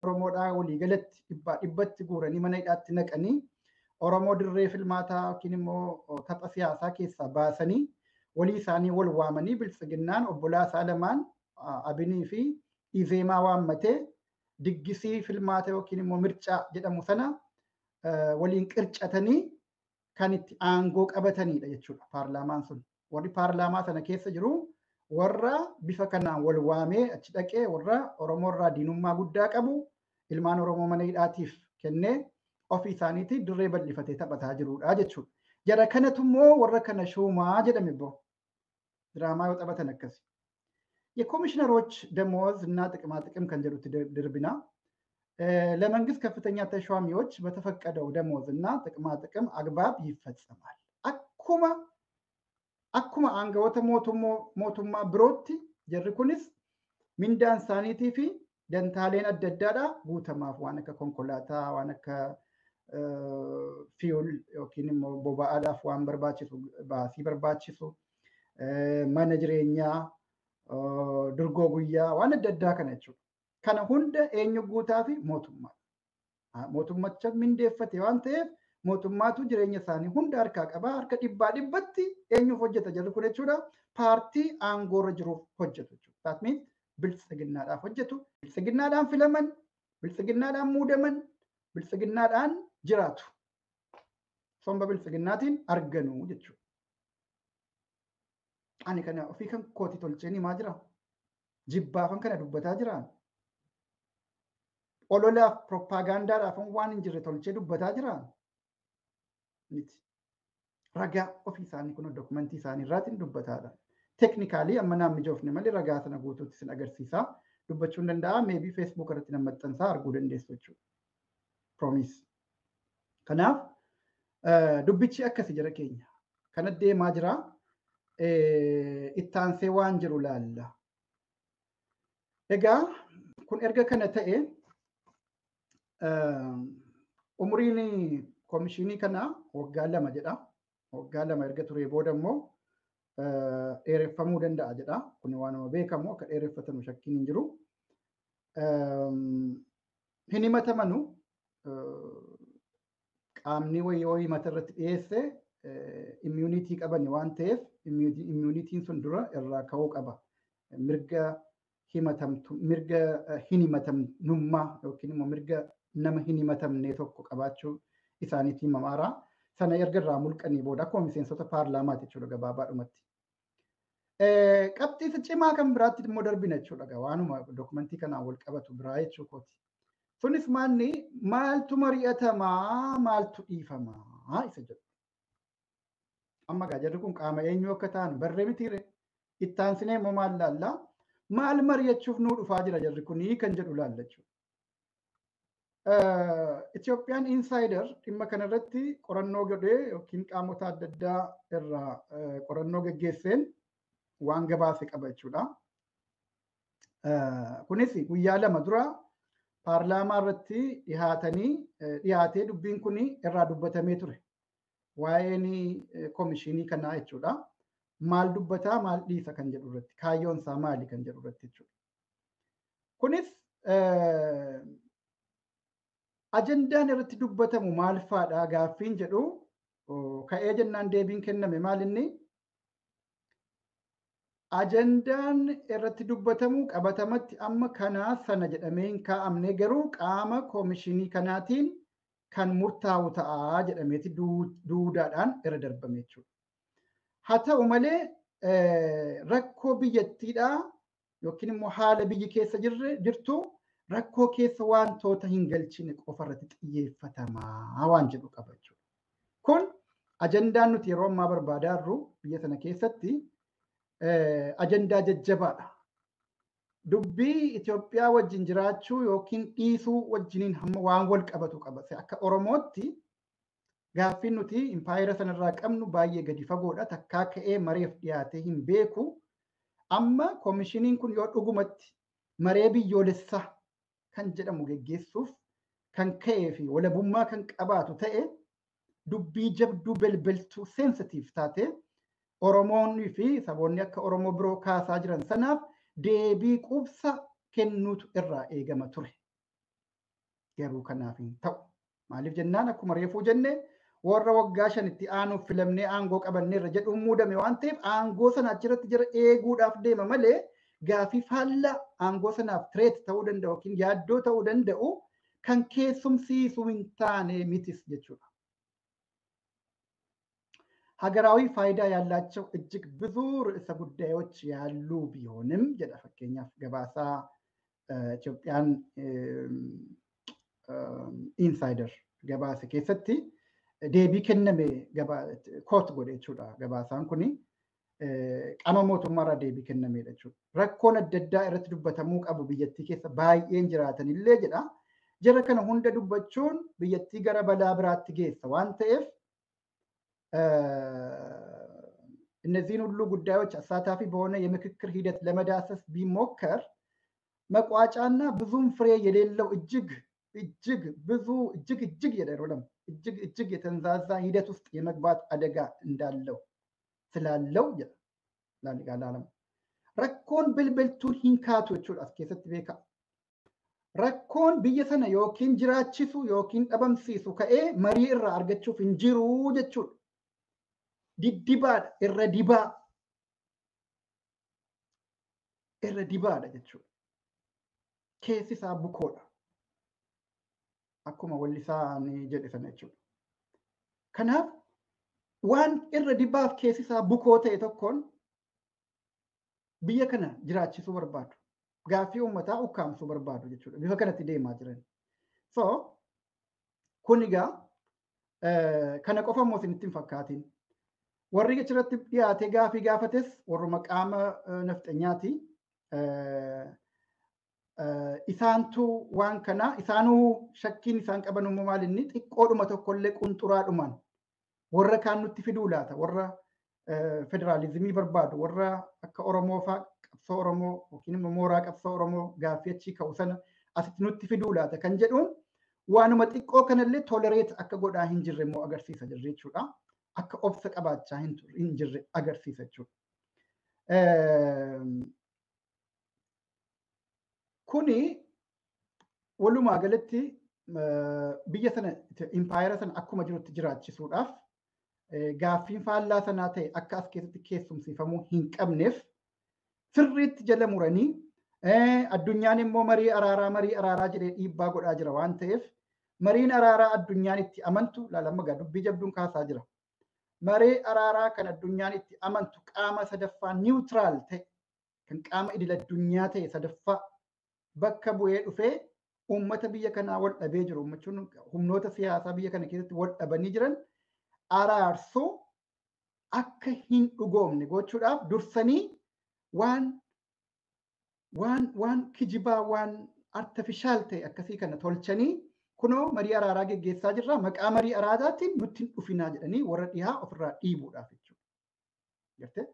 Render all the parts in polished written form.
Oromoodhaa waliigalatti dhibbaa dhibbatti guuranii mana hidhaatti naqanii Oromoo dirree filmaataa yookiin immoo tapha siyaasaa keessaa baasanii walii isaanii wal waamanii biltsiginnaan obbolaa isaa lamaan Abinii fi Izeemaa waammatee diggisii filmaata yookiin immoo mircaa jedhamu sana waliin qircatanii kan itti aangoo qabatanidha jechuudha paarlaamaan sun. Warri paarlaamaa sana keessa jiru warra bifa kanaan wal waamee achi dhaqee warra Oromoo irraa diinummaa guddaa qabu ilmaan Oromoo mana hidhaatiif kennee ofii isaaniitii dirree bal'ifatee taphataa jirudha jechuudha. Jara kanatu immoo warra kana shuumaa jedhame boo diraamaa yoo taphatan akkasi. የኮሚሽነሮች ደሞዝ እና ጥቅማ ጥቅም kan jedhutti ድርብና ለመንግስት ከፍተኛ ተሿሚዎች በተፈቀደው ደሞዝ እና ጥቅማ ጥቅም አግባብ ይፈጸማል። Akkuma aangawoota mootummaa birootti jarri kunis mindaan isaaniitii fi dantaaleen adda addaadha guutamaaf waan akka konkolaataa, waan akka fuel yookiin immoo boba'aadhaaf waan barbaachisu, baasii barbaachisu, mana jireenyaa, durgoo guyyaa, waan adda addaa kana jechuudha. Kana hunda eenyu guutaa fi mootummaa. Mootummacha mindeeffate waan ta'eef mootummaatu jireenya isaanii hunda harkaa qaba. Harka dhibbaa dhibbatti eenyuuf hojjeta jarri kun jechuudha. Paartii aangoorra jiruuf hojjetu jechuudha. That means biltsiginnaadhaaf hojjetu. Biltsiginnaadhaan filaman, biltsiginnaadhaan muudaman, biltsiginnaadhaan jiraatu. Somba biltsiginnaatiin arganuu jechuudha. Ani kana ofii kan kooti tolcheen himaa jira. Jibbaafan kana dubbataa jira. Ololaaf proppaagaandaadhaaf waan hin jirre tolchee dubbataa jira. Miti. Ragaa ofii isaanii kun dokumentii isaanii irraatiin dubbataadha. Technically amma naan mijoofne malee ragaa sana guutuutti sin agarsiisa. Dubbachuu hin danda'a. Maybe Facebook irratti nan maxxansaa arguu dandeessu jechuudha. Promise. Kanaaf dubbichi akkasi jara keenya. Kana deemaa jira. Ittaansee waan jiru laalla. Egaa kun erga kana ta'e umriin komishinii kanaa waggaa 2 jedha. Waggaa 2 erga turee booda immoo dheereffamuu danda'a jedha. Kun waanuma beekamu akka dheereffatamu shakkiin hin jiru. Hin himatamanu qaamni wayii yoo himata irratti dhiyeesse immunity qabani waan ta'eef immunitiin sun dura irraa ka'uu qaba. Mirga himatamtu, mirga hin himatamnummaa yookiin immoo mirga nama hin himatamne tokko qabaachuu isaaniitiin himamaara. Sana erga irraa mulqanii booda akkuma miseensota paarlaamaati jechuudha gabaabaadhumatti. Qabxiisa cimaa kan biraatti immoo darbina jechuudha waanuma dokumentii kanaan wal qabatu biraa jechuu kooti. Sunis maanni maaltu mari'atamaa maaltu dhiifamaa isa jedhu. Amma gaa jarri kun qaama eenyu akka ta'an barree mitiire ittaansinee immoo maal laallaa maal mari'achuuf nuu dhufaa jira jarri kunii kan jedhu laalla jechuudha. Itoophiyaan Insider dhimma kanarratti qorannoo godhee yookiin qaamota adda addaa irraa qorannoo geggeesseen waan gabaase qaba jechuudha. Kunis guyyaa 2 dura paarlaamaa irratti dhihaatanii dhiyaatee dubbiin kun irraa dubbatamee ture. Waa'een komishinii kanaa jechuudha. Maal dubbataa maal dhiisa kan jedhu irratti kaayyoon isaa maali kan jedhu irratti jechuudha. Kunis ajandaan irratti dubbatamu maal faadha gaaffiin jedhu ka'ee jennaan deebiin kenname maal inni ajandaan irratti dubbatamu qabatamatti amma kanaa sana jedhamee hin kaa'amne garuu qaama komishinii kanaatiin kan murtaa'u ta'a jedhameeti duudaadhaan irra darbame jechuudha. Haa ta'u malee rakkoo biyyattiidhaa yookiin immoo haala biyyi keessa jirtu rakkoo keessa wantoota hin galchine qofa irratti xiyyeeffatamaa waan jedhu qaba jechuudha. Kun ajandaan nuti yeroo ammaa barbaadaa jirru biyya sana keessatti ajandaa jajjabaadha. Dubbii Itoophiyaa wajjin jiraachuu yookiin dhiisuu wajjiniin hamma waan wal qabatu qaba. Akka Oromootti gaaffiin nuti impaayera sanarraa qabnu baay'ee gadi fagoodha. Takkaa ka'ee mareef dhiyaatee hin beeku. Amma koomishiniin kun yoo dhugumatti maree biyyoolessaa kan jedhamu geggeessuuf kan ka'ee fi walabummaa kan qabaatu ta'e dubbii jabduu belbeltuu seensitiif taate Oromoonni fi saboonni akka Oromoo biroo kaasaa jiran sanaaf deebii quubsa kennuutu irraa eegama ture. Garuu kanaaf hin ta'u. Maaliif jennaan akkuma reefuu jenne warra waggaa 5tti aanuuf filamnee aangoo qabanneerra jedhuun muudame waan ta'eef aangoo sana achirratti jira eeguudhaaf deema malee gaafii faallaa aangoo sanaaf threat ta'uu danda'u yookiin yaaddoo ta'uu danda'u kan keessumsiisu hin taane mitis jechuudha. ሀገራዊ ፋይዳ ያላቸው እጅግ ብዙ ርዕሰ ጉዳዮች ያሉ ቢሆንም jedha fakkeenyaaf gabaasaa Itoophiyaan Insider gabaase keessatti deebii kenname quote godhe jechuudha. Gabaasaan kuni qaama mootummaarraa deebii kennamedha jechuudha. Rakkoon adda addaa irratti dubbatamuu qabu biyyattii keessa baay'een jiraatanillee jedha. Jara kana hunda dubbachuun biyyattii gara balaa biraatti geessa waan ta'eef እነዚህን ሁሉ ጉዳዮች አሳታፊ በሆነ የምክክር ሂደት ለመዳሰስ ቢሞከር መቋጫና ብዙም ፍሬ የሌለው እጅግ እጅግ ብዙ እጅግ እጅግ የደረለም እጅግ እጅግ የተንዛዛ ሂደት ውስጥ የመግባት አደጋ እንዳለው ስላለው ላሊጋላለም rakkoon bilbiltuu hin kaatu jechuudha as keessatti beeka. Rakkoon biyya sana yookiin jiraachisu yookiin dhabamsiisu ka'ee marii irraa argachuuf hin jiru jechuudha. Diddibaadha, irra dibaa. Irra dibaadha jechuudha. Keessi isaa bukoodha. Akkuma wallisaa ni jedhe sana jechuudha. Kanaaf waan irra dibaaf keessi isaa bukoo ta'e tokkoon biyya kana jiraachisuu barbaadu. Gaaffii uummataa ukkaamsuu barbaadu jechuudha. Bifa kanatti deemaa jiran. So kun egaa kana qofa immoo isinitti hin fakkaatin. Warri achirratti dhiyaatee gaaffii gaafates warruma qaama nafxanyaati. Isaantu waan kana isaanuu shakkiin isaan qaban immoo maal inni xiqqoodhuma tokkollee qunxuraadhumaan warra kaan nutti fiduu laata, warra federaalizimii barbaadu, warra akka Oromoo fa'aa qabsoo Oromoo yookiin immoo mooraa qabsoo Oromoo gaaffii achii ka'u sana asitti nutti fiduu laata kan jedhuun waanuma xiqqoo kanallee tolerate akka godhaa hin jirre immoo agarsiisa jirre jechuudha. Akka obsa qabaachaa hin jirre agarsiisa jechuudha. Kuni walumaa galatti biyya sana impaayera sana akkuma jirutti jiraachisuudhaaf gaaffiin faallaa sanaa ta'e akka as keessatti keessumsiifamuu hin qabneef sirriitti jala muranii addunyaan immoo marii araaraa jedhee dhiibbaa godhaa jira waan ta'eef mariin araaraa addunyaan itti amantu laalama gaa dubbii jabduun kaasaa jira. Marii araaraa kan addunyaan itti amantu qaama sadaffaa neutral ta'e kan qaama idil addunyaa ta'e sadaffaa bakka bu'ee dhufee uummata biyya kanaa wal dhabee jiru uummachuun humnoota siyaasaa biyya kana keessatti wal dhabanii jiran araarsuu akka hin dhugoomne gochuudhaaf dursanii waan waan waan kijibaa waan artificial ta'e akkasii kana tolchanii kunoo marii araaraa geggeessaa jirra maqaa marii araaraatiin nutti hin dhufinaa jedhanii warra dhihaa ofirraa dhiibuudhaaf jechuudha. Gartee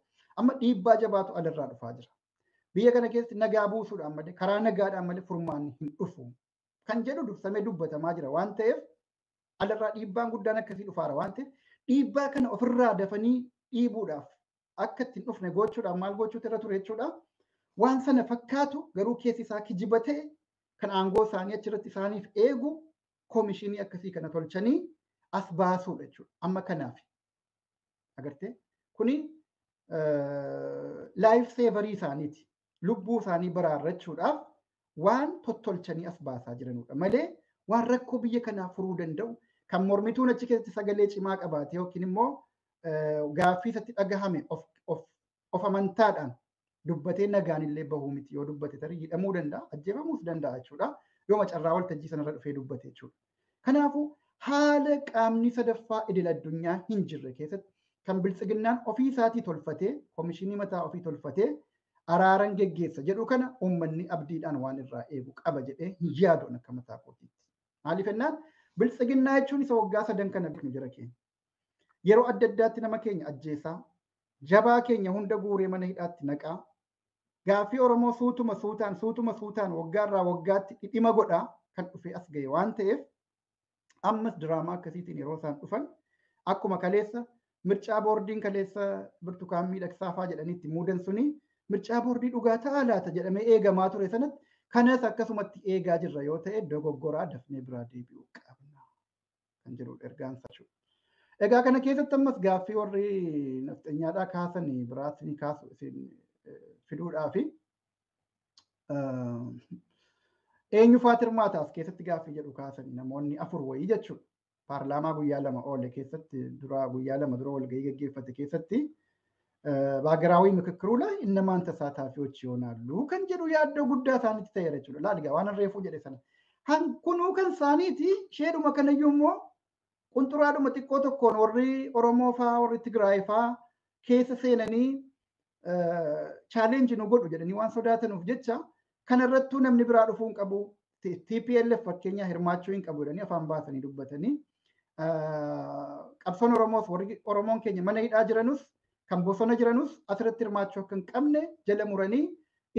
amma dhiibbaa jabaatu alarraa dhufaa jira. Biyya kana keessatti nagaa buusuudhaan malee karaa nagaadhaan malee furmaanni hin dhufu kan jedhu dursamee dubbatamaa jira waan ta'eef alarraa dhiibbaan guddaan akkasii dhufaara waan ta'eef dhiibbaa kana ofirraa dafanii dhiibuudhaaf akka ittiin dhufne gochuudhaaf maal gochuutu irra ture jechuudha. Waan sana fakkaatu garuu keessi isaa kijiba ta'e kan aangoo isaanii achirratti isaaniif eegu koomishinii akkasii kana tolchanii as baasuudha jechuudha. Amma kanaaf agartee kuni life saverii isaaniiti. Lubbuu isaanii baraarrachuudhaaf waan tottolchanii as baasaa jiranudha malee waan rakkoo biyya kanaa furuu danda'u kan mormituun achi keessatti sagalee cimaa qabaate yookiin immoo gaaffii isatti dhagahame of amantaadhaan dubbatee nagaan illee bahuu miti yoo dubbate tarii hidhamuu danda'a, ajjeefamuus danda'a jechuudha. Yoo macarraa waltajjii sanarra dhufee dubbate jechuudha. Kanaafuu haala qaamni sadaffaa idil addunyaa hin jirre keessatti kan biltsiginnaan ofii isaatii tolfatee koomishinii mataa ofii tolfatee araaran geggeessa jedhu kana uummanni abdiidhaan waan irraa eegu qaba jedhee hin yaaduun akka mataa kootiitti. Maaliif jennaan biltsiginnaa jechuun isa waggaa sadan kana beeknu jira keenya. Yeroo adda addaatti nama keenya ajjeesaa, jabaa keenya hunda guuree mana hidhaatti naqaa, gaaffii Oromoo suutuma suutaan waggaarraa waggaatti dhidhima godhaa kan dhufee as ga'e waan ta'eef ammas diraamaa akkasiitiin yeroo isaan dhufan akkuma kaleessa mircaa boordiin kaleessa Birtukaan Miidhagsaa fa'aa jedhaniitti muudan suni mircaa boordii dhugaa ta'a laata jedhamee eegamaa ture sanatti Kanas akkasumatti eegaa jirra yoo ta'e dogoggoraa dafnee biraa deebi'uu qabna kan jedhudha ergaan isaa. Egaa kana keessatti ammas gaaffii warri nafxanyaadhaa kaasan biraas ni kaasu isin fiduudhaafi eenyu faati hirmaata as keessatti gaaffii jedhu kaasan namoonni 4 wayii jechuudha. Paarlaamaa guyyaa 2 oole keessatti dura guyyaa 2 dura walgahii gaggeeffate keessatti በሀገራዊ ምክክሩ ላይ እነማን ተሳታፊዎች ይሆናሉ kan jedhu yaaddoo guddaa isaanitti ta'eera jechuudha. Laal egaa waan reefuu jedhe sana. Hankunuu kan isaaniiti isheedhuma kanayyuu immoo qunxuraadhuma xiqqoo tokkoon warri Oromoo faa warri Tigraay faa keessa seenanii chaalenji nu godhu jedhanii waan sodaatanuuf jecha kanarrattuu namni biraa dhufuu hin qabu. TPLF fakkeenyaa hirmaachuu hin qabu jedhanii afaan baasanii dubbatanii qabsoon Oromoos warri Oromoon keenya mana hidhaa jiranus kan bosona jiranus asirratti hirmaachuu akka hin qabne jala muranii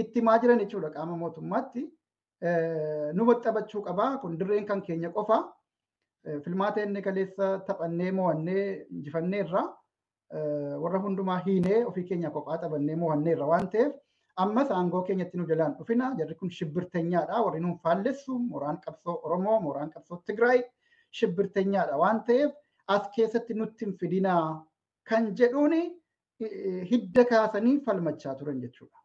itti himaa jiran jechuudha qaama mootummaatti. Nu baxxabachuu qabaa kun dirreen kan keenya qofa. Filmaata inni kaleessa taphannee mo'annee injifanneerra warra hundumaa hiinee ofii keenya kophaa taphannee mo'anneerra waan ta'eef ammas aangoo keenyatti nu jalaan dhufina jarri kun shibbirteenyaadha warri nuun faallessu mooraan qabsoo Oromoo mooraan qabsoo Tigraay shibbirteenyaadha waan ta'eef as keessatti nutti hin fidinaa kan jedhuuni hidda kaasanii falmachaa turan jechuudha.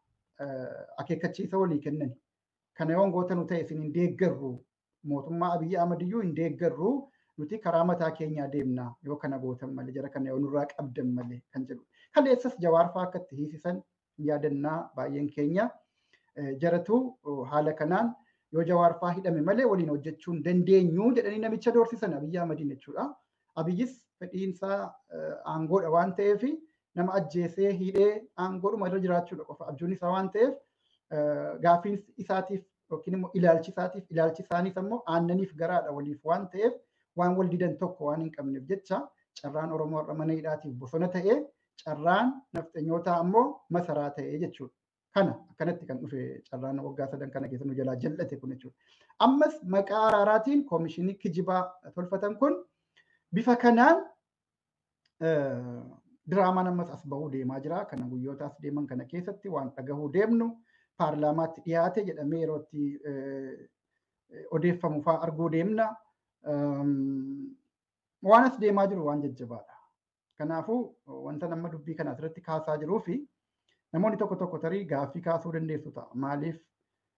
Akeekkachiisa walii kennani. Kana yoon goota nu ta'e isin hin deeggarru mootummaa Abiyyi Ahmad iyyuu hin deeggarru nuti karaa mataa keenyaa deemna yoo kana gootan malee jara kana yoo nurraa qabdan malee kan jedhu. Kaleessas Jawaar fa'aa akka itti hiisisan yaadannaa baay'een keenya jaratu haala kanaan yoo Jawaar fa'aa hidhame malee waliin hojjechuu hin dandeenyu jedhanii namicha doorsisan Abiyyi Ahmadiin jechuudha. Abiyyis fedhiinsaa aangoodha waan ta'eef nama ajjeesee hidhee aangoodhuma irra jiraachuudha qofa abjuun isaa waan ta'eef gaaffiin isaatiif yookiin immoo ilaalchi isaatiif ilaalchi isaaniis immoo aannaniif garaadha waliif waan ta'eef waan wal didan tokko waan hin qabneef jecha carraan Oromoo har'a mana hidhaatiif bosona ta'ee carraan nafxanyootaa ammoo masaraa ta'ee jechuudha. Kana akkanatti kan dhufe carraan waggaa 3 kana keessa nu jalaa jal'ate kun jechuudha. Ammas maqaa araaraatiin koomishinii kijibaa tolfatan kun bifa kanaan diraamaan ammas as bahuu deemaa jira. Kana guyyoota as deeman kana keessatti waan dhagahuu deemnu paarlaamaatti dhiyaate jedhamee yeroo itti odeeffamu fa'aa arguu deemna. Waan as deemaa jiru waan jajjabaadha. Kanaafuu wanta nama dubbii kana asirratti kaasaa jiruu fi namoonni tokko tokko tarii gaaffii kaasuu dandeessu ta'a. Maaliif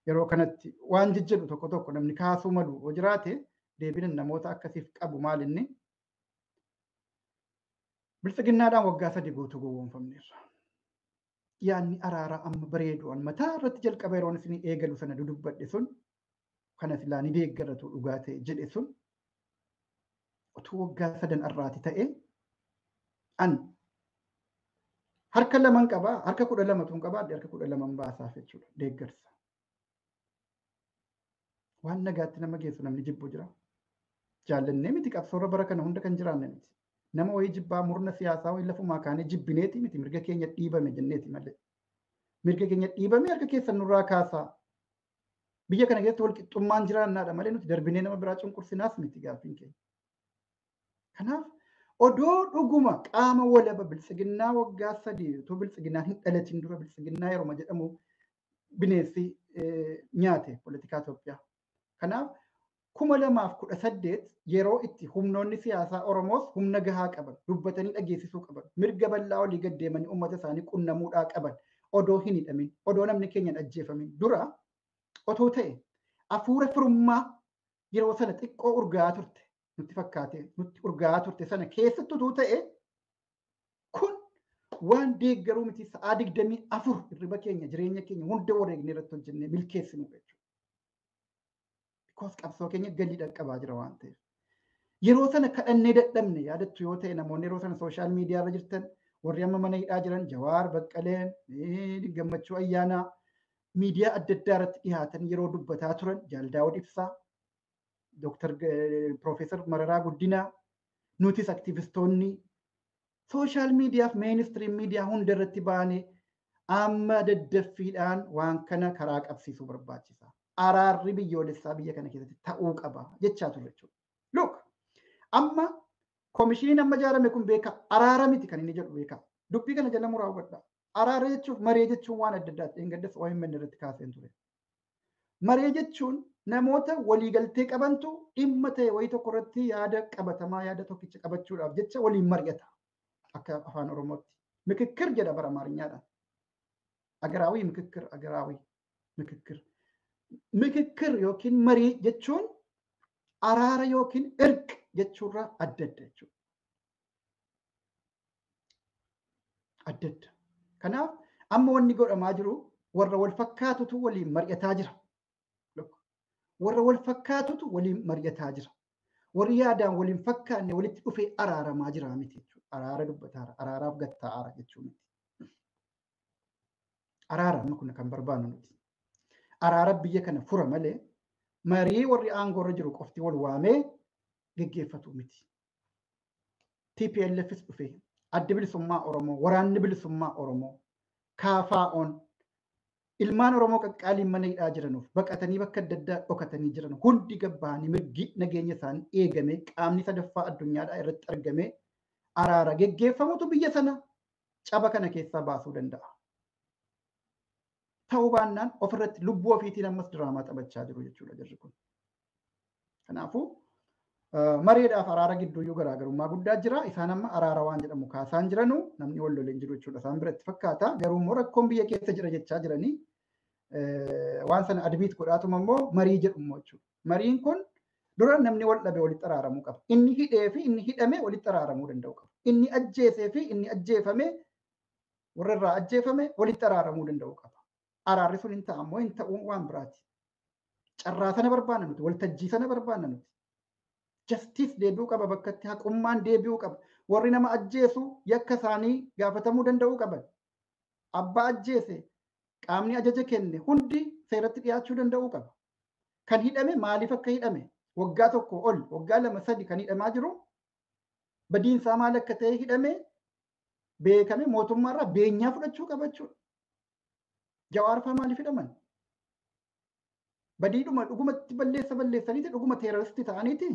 yeroo kanatti waan jijjiiru tokko tokko namni kaasuu malu yoo jiraate deebiin namoota akkasiif qabu maal inni? Biltsiginnaadhaan waggaa 3 guutuu gowwoomfamneerra. Yaanni araaraa amma bareedu mataa irratti jalqaba yeroon isin eegalu sana dudubbadhe sun kana silaa ni deeggaratu dhugaa ta'e jedhe sun utuu waggaa 3 irraati ta'e an harka 2 qabaa harka 12 tun qabaa harka 12 baasaaf jechuudha deeggarsa. Waan nagaatti nama geessu namni jibbu jira. Jaallannee miti qabsoorra bara kana hunda kan jiraanne miti. Nama wayii jibbaa murna siyaasaa wayii lafumaa kaanee jibbineeti miti mirga keenya dhiibame jenneeti malee. Mirga keenya dhiibame harka keessan nurraa kaasaa. Biyya kana keessatti walqixxummaan jiraannaadha malee nuti darbinee nama biraa cunqursinaas miti gaaffiin keenya. Kanaaf odoo dhuguma qaama walaba biltsiginnaa waggaa 3 utuu biltsiginnaan hin dhalatin dura biltsiginnaa yeroo jedhamu bineensi nyaate poolitikaa Itoophiyaa. Kanaaf 2018 yeroo itti humnoonni siyaasaa Oromoos humna gahaa qaban dubbatanii dhageessisuu qaban mirga bal'aa olii gad deemanii uummata isaanii qunnamuudhaa qaban odoo hin hidhamin odoo namni keenya hin ajjeefamin dura otoo ta'e hafuura firummaa yeroo sana xiqqoo urgaa turte nutti fakkaate nutti urgaa turte sana keessatti utuu ta'e kun waan deeggaruu miti sa'aa 24 hirriba keenya jireenya keenya hunda wareegnee irratti hojjennee milkeessinu jechuudha. Because qabsoo keenya galii dhaqqabaa jira waan ta'eef. Yeroo sana kadhannee dadhabne yaadattu yoo ta'e namoonni yeroo sana sooshaal miidiyaa irra jirtan warri amma mana hidhaa jiran Jawaar Baqqaleen Gammachuu Ayyaanaa miidiyaa adda addaa irratti dhiyaatan yeroo dubbataa turan Jaal Daawud Ibsaa Dr. Profeesar Mararaa Guddinaa nutis aktivistoonni sooshaal miidiyaa fi meenistiriim miidiyaa hunda irratti baanee amma daddaffiidhaan waan kana karaa qabsiisuu barbaachisa. Araarri biyyoolessaa biyya kana keessatti ta'uu qaba jechaa turre jechuudha. Look, amma koomishiniin amma ijaarame kun beeka araara miti kan inni jedhu beeka. Dubbii kana jala muraa hubadhaa. Araara jechuuf maree jechuun waan adda addaati. Dheengaddas OMN irratti kaaseen ture. Maree jechuun namoota waliigaltee qabantu dhimma ta'e wayii tokko irratti yaada qabatamaa yaada tokkicha qabachuudhaaf jecha waliin mari'ata. Akka afaan Oromootti. Mikikkir jedha bara Amaariñaadhaan. Agaraawii mikikkir, agaraawii mikikkir. Mikikkir yookiin marii jechuun araara yookiin irq jechuurraa adda adda jechuudha. Adda adda. Kanaaf amma wanni godhamaa jiru warra wal fakkaatutu waliin mari'ataa jira. Warra wal fakkaatutu waliin mari'ataa jira. Warri yaadaan waliin fakkaanne walitti dhufee araaramaa jira miti jechuudha. Araara dubbataara, araaraaf gattaa'aara jechuu miti. Araara amma kun kan barbaannu nuti. Araara biyya kana fura malee marii warri aangoorra jiru qofti wal waamee geggeeffatu miti. TPLFs dhufee addi bilisummaa Oromoo, waraanni bilisummaa Oromoo, KFO'n ilmaan Oromoo qaqqaaliin mana hidhaa jiranuuf baqatanii bakka adda addaa dhokatanii jiran hundi gabbahanii mirgi nageenya isaanii eegame qaamni sadaffaa addunyaadhaa irratti argame araara geggeeffamutu biyya sana caba kana keessaa baasuu danda'a. Ta'uu baannaan ofirratti lubbuu ofiitiin ammas diraamaa taphachaa jiru jechuudha jarri kun. Kanaafuu mareedhaaf araara gidduuyyuu garaagarummaa guddaa jira. Isaan amma araara waan jedhamu kaasaan jiranu namni wal loleen jiru jechuudha. Isaan biratti fakkaata. Garuu immoo rakkoon biyya keessa jira jechaa jiranii waan sana adbiit godhaatuma immoo marii jedhu immoo jechuudha. Mariin kun dura namni wal dhabe walitti araaramuu qaba. Inni hidhee fi inni hidhame walitti araaramuu danda'u qaba. Inni ajjeesee fi inni ajjeefame warra irraa ajjeefame walitti araaramuu danda'u qaba. Araarri sun hin ta'ammoo hin ta'uun waan biraati. Carraa sana barbaanna nuti, waltajjii sana barbaanna nuti. Justice deebi'uu qaba bakkatti, haqummaan deebi'uu qaba. Warri nama ajjeesu yakka isaanii gaafatamuu danda'uu qaban. Abbaa ajjeese qaamni ajaja kenne hundi seeratti dhiyaachuu danda'uu qaba. Kan hidhame maaliif akka hidhame waggaa tokko ol waggaa 2 3 kan hidhamaa jiru badiinsaa maal akka ta'e hidhame beekame mootummaarraa beenyaa fudhachuu qaba jechuudha. Jawaar fa'aa maaliif hidhaman? Badiidhuma dhugumatti balleessa balleessaniiti dhuguma teeroristii ta'aniiti.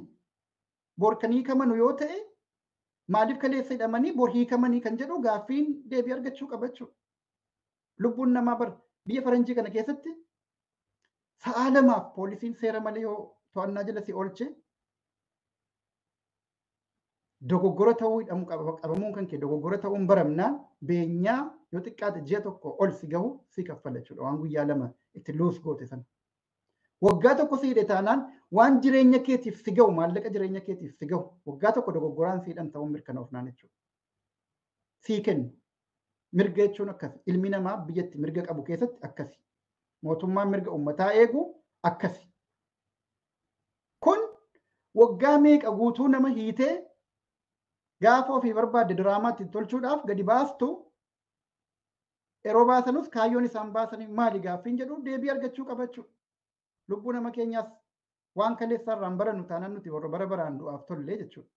Bor kan hiikamanu yoo ta'e maaliif kaleessa hidhamanii bor hiikamanii kan jedhu gaaffiin deebii argachuu qaba jechuudha. Lubbuun namaa bar biyya faranjii kana keessatti sa'a 2 poolisiin seera malee yoo to'annaa jala si oolche dogoggora ta'uu hidhamu qabamuun kan kee dogoggora ta'uun baramnaan beenyaa yoo xiqqaate ji'a 1 ol si gahu si kaffala jechuudha waan guyyaa 2 itti luus goote sana. Waggaa 1 si hidhe taanaan waan jireenya keetiif si gahu maallaqa jireenya keetiif si gahu waggaa 1 dogoggoraan si hidhan ta'uun mirkanoofnaan jechuudha. Sii kennu. Mirga jechuun akkasi. Ilmi namaa biyyatti mirga qabu keessatti akkasi. Mootummaan mirga uummataa eegu akkasi. Kun waggaa meeqa guutuu nama hiitee gaafa ofii barbaadde diraamaatti tolchuudhaaf gadi baastu yeroo baasanus kaayyoon isaan baasanii maali gaaffiin jedhu deebii argachuu qaba jechuudha. Lubbuu nama keenyaas waan kaleessa irraan barannu taanaan nuti warra bara baraan du'aaf tollee jechuudha.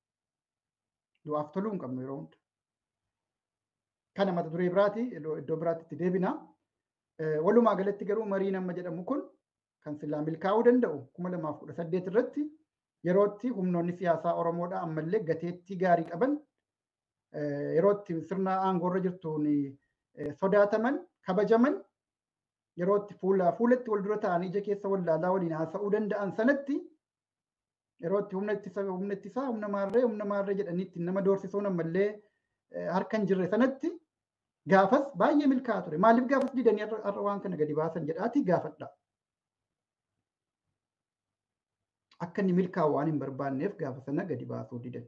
Du'aaf toluu hin qabnu yeroo hunda. Kana mata duree biraati iddoo biraatti itti deebina. Walumaa galatti garuu mariin amma jedhamu kun kan silaa milkaa'uu danda'u 2018 irratti yerootti humnoonni siyaasaa Oromoodhaa ammallee gateettii gaarii qaban yerootti sirna aangoorra jirtuun sodaataman kabajaman yerootti fuulatti wal dura ta'anii ija keessa wallaalaa waliin haasa'uu danda'an sanatti yerootti humna ittisaa humna maarree jedhanii ittiin nama doorsisuun ammallee harka hin jirre sanatti gaafas baay'ee milkaa'aa ture. Maaliif gaafas didanii har'a waan kana gadi baasan jedhaatii gaafadha. Akka inni milkaa'u waan hin barbaanneef gaafa sana gadi baasuu didan.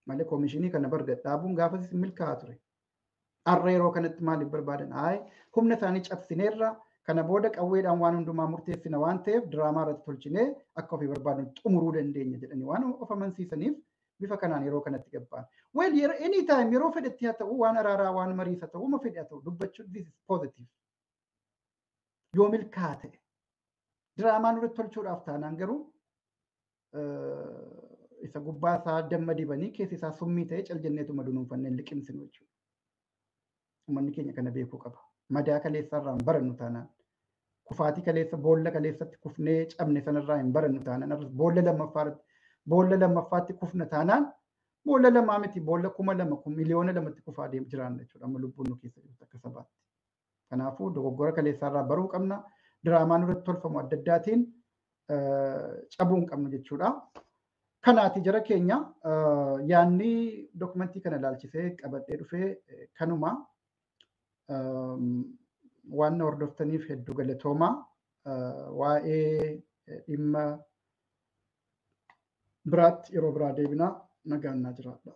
Malee koomishinii kana dhaabuun gaafas milkaa'aa ture. Har'a yeroo kanatti maaliif barbaadan? Ayi humna isaanii cabsineerra kana booda qawweedhaan waan hundumaa murteessina waan ta'eef diraamaa irratti tolchinee akka ofii barbaadnu xumuruu dandeenya jedhanii waan of amansiisaniif bifa kanaan yeroo kanatti gabba'an. Well, yeroo anytime yeroo fedhetti haa ta'u waan araaraa waan mariisa ta'u uma fedhe haa ta'u dubbachuun this is positive. Yoo milkaa'aa ta'e diraamaa nurratti tolchuudhaaf taanaan garuu isa gubbaa isaa damma dibanii keessi isaa summii ta'e cal jenneetuma dunuunfannee liqimsinu jechuudha. Uummanni keenya kana beekuu qaba. Madaa kaleessa irraa hin barannu taanaan kufaatii kaleessa boolla kaleessatti kufnee cabne sanarraa hin barannu taanaan boolla lammaffaatti kufna taanaan boolla lamaa miti boolla 2,000 miliyoona 2tti kufaa deemu jiraanna jechuudha. Amma lubbuun nu keessa jirtu akka sabaatti. Kanaafuu dogoggora kaleessaarraa baruu qabna. Diraamaan irratti tolfamu adda addaatiin cabuu hin qabnu jechuudha. Kanaati jara keenya, yaanni dokumentii kana ilaalchisee qabadhee dhufee kanuma. Waan na hordoftaniif hedduu galatoomaa. Waa'ee dhimma biraatti yeroo biraa deebinaa, nagaan naa jiraadha.